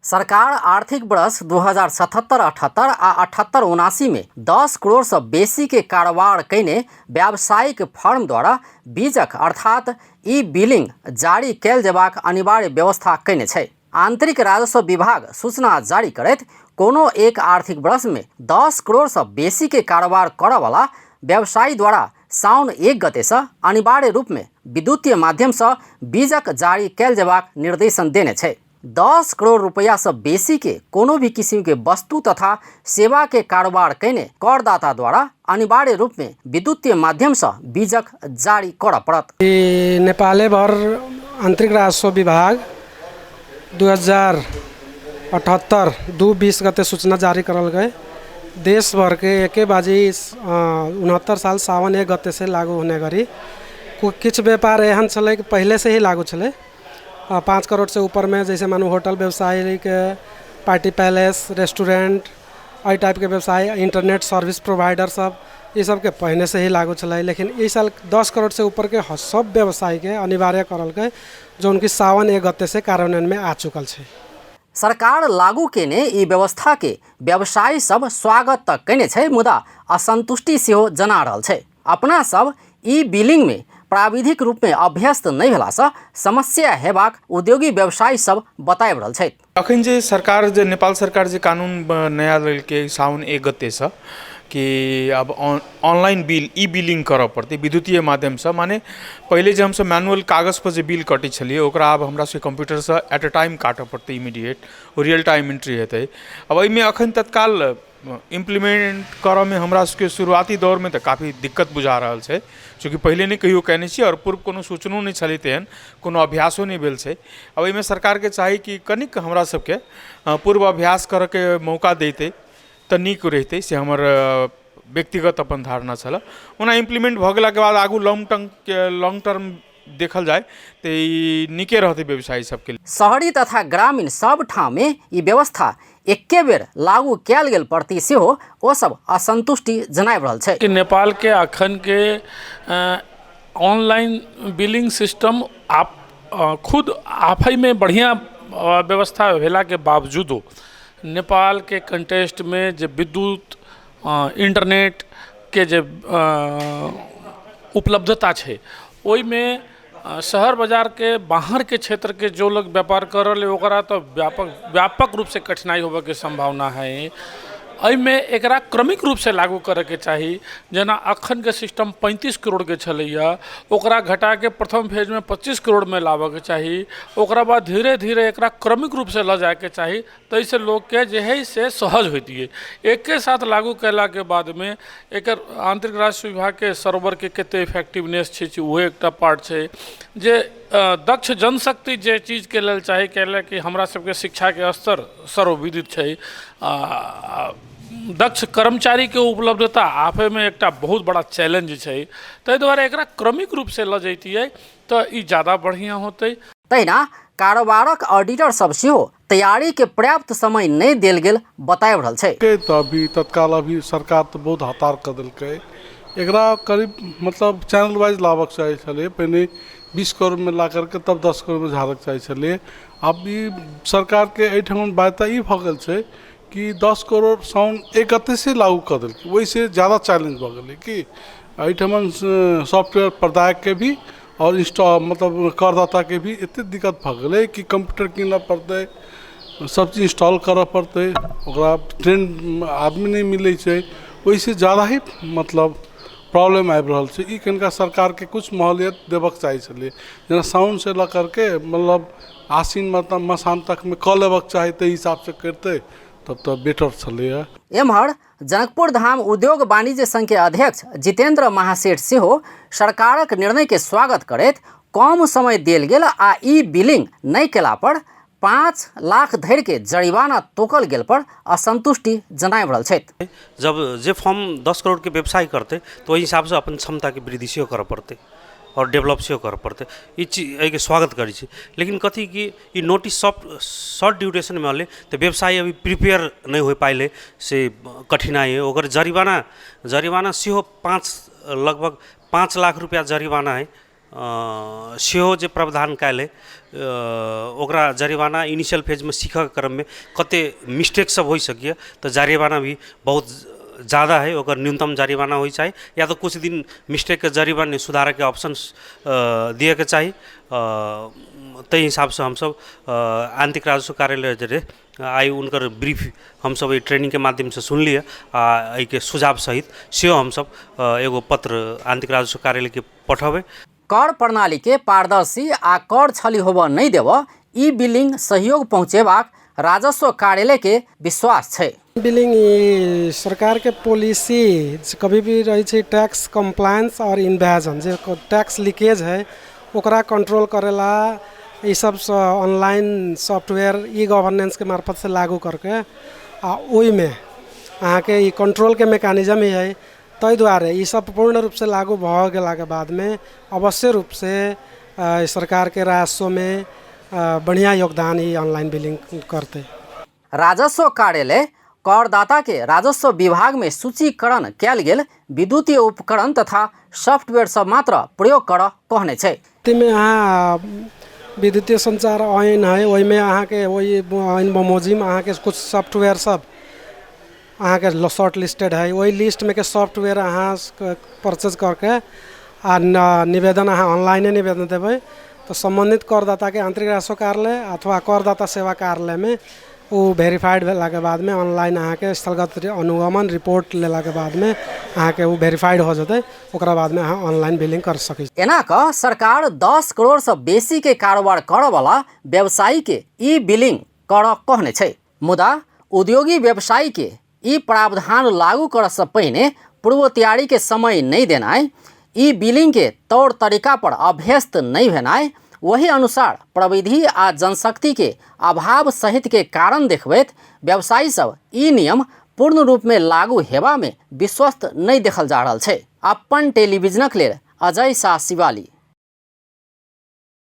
सरकार आर्थिक वर्ष 2077-78 आ 78-79 में 10 करोड़ से बेसी के कारोबार कयने व्यावसायिक फर्म द्वारा बीजक अर्थात ई बिलिंग जारी कयल जेबाक अनिवार्य व्यवस्था कयने छै। आंतरिक राजस्व विभाग सूचना जारी करैत कोनो एक आर्थिक वर्ष में 10 करोड़ से बेसी के कारोबार करऽ वाला व्यवसायी द्वारा साउन 1 गते से अनिवार्य रूप में विद्युतीय माध्यम से बीजक जारी कयल जेबाक निर्देशन देने छै। 10 करोड़ रुपया से बेसी के कोनो भी किस्म के वस्तु तथा सेवा के कारोबार कयने करदाता द्वारा अनिवार्य रूप में विद्युतीय माध्यम से बीजक जारी करऽ पड़त। ई नेपाले भर आंतरिक राजस्व विभाग 2078 2/20 गते सूचना जारी करल गए। देश भर के एके बाजी 69 साल सावन 1 गते से लागू होने गरी। किछु व्यापार एहन छलै कि पहिले से ही लागू छलै। 5 करोड़ से ऊपर में जैसे मानू होटल व्यवसायके, पार्टी पैलेस, रेस्टोरेंट, एहि टाइपके व्यवसाय, इंटरनेट सर्विस प्रोवाइडर सब, ई सबके पहिने से ही लागू छलै। लेकिन ई साल 10 करोड़ से ऊपरके सब व्यवसायके अनिवार्य करलकै, जौन कि सावन 1 गते से कार्यान्वयनमे आ चुकल छै। सरकार लागू केने ई व्यवस्था के व्यवसायी सब स्वागत त केने छै, मुदा असंतुष्टि सेहो जना रहल छै। अपना सब ई बिलिंग में प्राविधिक रूप में अभ्यस्त नहि भेलासँ समस्या हेबाक उद्योगी व्यवसायी सब बताबि रहल छथि। अखन जे सरकार, जे नेपाल सरकार जे कानून नया लेलकै साउन 1 गतेसँ कि आब ऑनलाइन बिल ई बिलिंग करऽ पड़तै विद्युतीय माध्यमसँ, माने पहिले जे हमसब मैनुअल कागजपर जे बिल कटै छलियै ओकरा आब हमरा सबके कम्प्यूटरसँ एट अ टाइम काटऽ पड़तै, इमीडिएट रियल टाइम एंट्री हेतै। आब एहिमे अखन तत्काल इम्प्लीमेंट करऽमे हमरा सबके शुरुआती दौरमे तऽ काफी दिक्कत बुझा रहल छै, चूँकि पहिले नहि कहियो कयने छी आओर पूर्व कोनो सूचनो नहि छलै, तेहन कोनो अभ्यासो नहि भेल छै। आब एहिमे सरकारके चाही कि कनिक हमरा सबके पूर्व अभ्यास करऽके मौका दैतै तऽ नीक रहितै, से हमर व्यक्तिगत अपन धारणा छलऽ। ओना इम्प्लीमेंट भऽ गेलाके बाद आगू लॉन्ग टर्मके लॉन्ग टर्म देखल जाय तऽ ई नीके रहतै व्यवसायी सबके लेल। शहरी तथा ग्रामीण सब ठाममे ई व्यवस्था एके बेर लागू कयल गेल प्रति सेहो ओ सब असंतुष्टि जनाबि रहल छै। कि नेपालके अखनके ऑनलाइन बिलिंग सिस्टम आप खुद आफैमे बढ़िआँ व्यवस्था भेलाके बावजूदो नेपालके कंटेस्टमे जे विद्युत इन्टरनेटके जे उपलब्धता छै, ओहिमे शहर बाजारके बाहरके क्षेत्रके जो लोग व्यापार कऽ रहल है, ओकरा तऽ व्यापक व्यापक रूपसँ कठिनाइ होबऽके सम्भावना है। एहिमे एकरा क्रमिक रूपसँ लागू करैके चाही। जेना अखनके सिस्टम 35 करोड़के छलैया, ओकरा घटाके प्रथम फेजमे 25 करोड़मे लाबऽके चाही। ओकरा बाद धीरे धीरे एकरा क्रमिक रूपसँ लऽ जाइके चाही, ताहिसँ लोकके जे हइ से सहज होइतियै। एके साथ लागू कयलाके बादमे एकर आन्तरिक राजस्व विभागके सर्वरके कते इफेक्टिवनेस छै, ओहो एकटा पार्ट छै जे दक्ष जनशक्ति जे चीजके लेल चाही, कैला कि हमरा सबके शिक्षाके स्तर सर्वविदित छै। दक्ष कर्मचारीके उपलब्धता आबैमे एकटा बहुत बड़ा चैलेंज छै। ताहि दुआरे एकरा क्रमिक रूपसँ लऽ जैतियै तऽ ई ज्यादा बढ़िआँ होतै। तहिना कारोबारक ऑडिटर सब सेहो तैयारी के पर्याप्त समय नहि देल गेल बताबि रहल छै। तऽ अभी तत्काल अभी सरकार तऽ बहुत हतार कऽ देलकै। एकरा करीब मतलब चैनल वाइज लाबऽके चाही छलै। पहिने 20 करोड़मे ला करके तब 10 करोड़मे झाड़ऽके चाही छलै। आब ई सरकारके एहिठाम बाध्यता ई भऽ गेल छै कि 10 करोड़ साउन 1 गतेसँ लागू कऽ देलकै, ओहिसँ ज्यादा चैलेंज भऽ गेलै कि एहिठाम सॉफ्टवेयर प्रदायकके भी आओर इंस्टॉल मतलब करदाताके भी एतेक दिक्कत भऽ गेलै कि कम्प्यूटर कीनऽ पड़तै, सब चीज इंस्टॉल करऽ पड़तै, ओकरा ट्रेन आदमी नहि मिलै छै। ओहिसँ ज्यादा ही मतलब प्रॉब्लम आबि रहल छै। ई कनिका सरकारके किछु मोहलियत देबऽके चाही छलै, जेना साउनसँ लऽ करके मतलब आसिन मतलब मसान तकमे कऽ लेबऽके चाही। ताहि हिसाबसँ करितै तब तऽ बेटर छलैए। एम्हर जनकपुर धाम उद्योग वाणिज्य संघ के अध्यक्ष जितेंद्र महासेठ सेहो सरकारक निर्णय के स्वागत करैत कम समय देल गेल आ ई बिलिंग नहि केला पर 5 लाख धरि के जरिमाना तोकल गेल पर असंतुष्टि जनाबि रहल छथि। जब जे फर्म 10 करोड़ के व्यवसाय करतै तऽ ओहि हिसाबसँ अपन क्षमताके वृद्धि सेहो करऽ पड़तै आओर डेवलप सेहो करऽ पड़तै। ई चीज एहिके स्वागत करै छी, लेकिन कथी कि ई नोटिस शॉर्ट ड्यूरेशनमे एलै तऽ व्यवसायी अभी प्रिपेयर नहि हो पायलै, से कठिनाइ हइ। ओकर जरिमाना जरिमाना सेहो लगभग 5 लाख रुपैआ जरिमाना हइ। सेहो जे प्रावधान कयल अइ, ओकरा जरिमाना इनिशियल फेजमे सीखऽके क्रममे कते मिस्टेक सब होइ सकैए, तऽ जरिमाना भी बहुत जादा हइ। ओकर न्यूनतम जरिमाना होइ चाही या तऽ किछु दिन मिस्टेकके जरिमाना सुधारैके ऑप्शन दियऽके चाही। ताहि हिसाबसँ हमसब आन्तरिक राजस्व कार्यालय जे रहै, आइ हुनकर ब्रीफ हमसब एहि ट्रेनिंगके माध्यमसँ सुनलियै आओर एहिके सुझाव सहित सेहो हमसब एगो पत्र आन्तरिक राजस्व कार्यालयके पठेबै। कर प्रणाली के पारदर्शी आ कर छली होबऽ नहि देबऽ ई बिलिंग सहयोग पहुँचेबाक राजस्व कार्यालय के विश्वास छै। बिलिंग ई सरकारके पॉलिसी कभी भी रहै छै, टैक्स कम्प्लायंस आओर इवेजन, जे टैक्स लीकेज है ओकरा कंट्रोल करेला ई सबसँ ऑनलाइन सॉफ्टवेयर ई गवर्नेंसके मार्फतसँ लागू करके आ ओहिमे अहाँके ई कंट्रोलके मैकेनिज्म ही है। ताहि दुआरे ई सब पूर्ण रूपसँ लागू भऽ गेलाके बादमे अवश्य रूपसँ सरकारके राजस्वमे बढ़िआँ योगदान ई ऑनलाइन बिलिंग करतै। राजस्व कार्यालय करदाता के राजस्व विभाग में सूचीकरण कयल गेल विद्युतीय उपकरण तथा सॉफ्टवेयर सब मात्र प्रयोग करऽ कहने छै। मे अहाँ विद्युतीय सञ्चार ऐन है, ओहिमे अहाँके ओहि ऐन बमोजिम अहाँके कुछ सॉफ्टवेयर सब अहाँके शॉर्ट लिस्टेड है। ओहि लिस्टमे के सॉफ्टवेयर अहाँ परचेज करके आ निवेदन अहाँ ऑनलाइने निवेदन देबै तऽ सम्बन्धित करदाताके आन्तरिक राजस्व कार्यालय अथवा करदाता सेवा कार्यालयमे ओ वेरीफाइड भेलाके बादमे ऑनलाइन अहाँके स्थलगत अनुगमन रिपोर्ट लेलाके बादमे अहाँके ओ वेरीफाइड हो जेतै। ओकरा बादमे अहाँ ऑनलाइन बिलिंग कर सकै छी। एना कऽ सरकार 10 करोड़ से बेसी के कारोबार करऽ वाला व्यवसायी के ई बिलिंग करऽ कहने छै, मुदा उद्योगी व्यवसायी के ई प्रावधान लागू करऽ से पहिने पूर्व तैयारी के समय नहि देनाइ, ई बिलिंग के तौर तरीका पर अभ्यस्त नहि भेनाइ, वही अनुसार प्रविधि आ जनशक्ति के अभाव सहित के कारण देखबैत व्यवसायी सब ई नियम पूर्ण रूप में लागू हेबा में विश्वस्त नहि देखल जा रहल छै। अपन टेलीविजनक लेल अजय शाह शिवाली।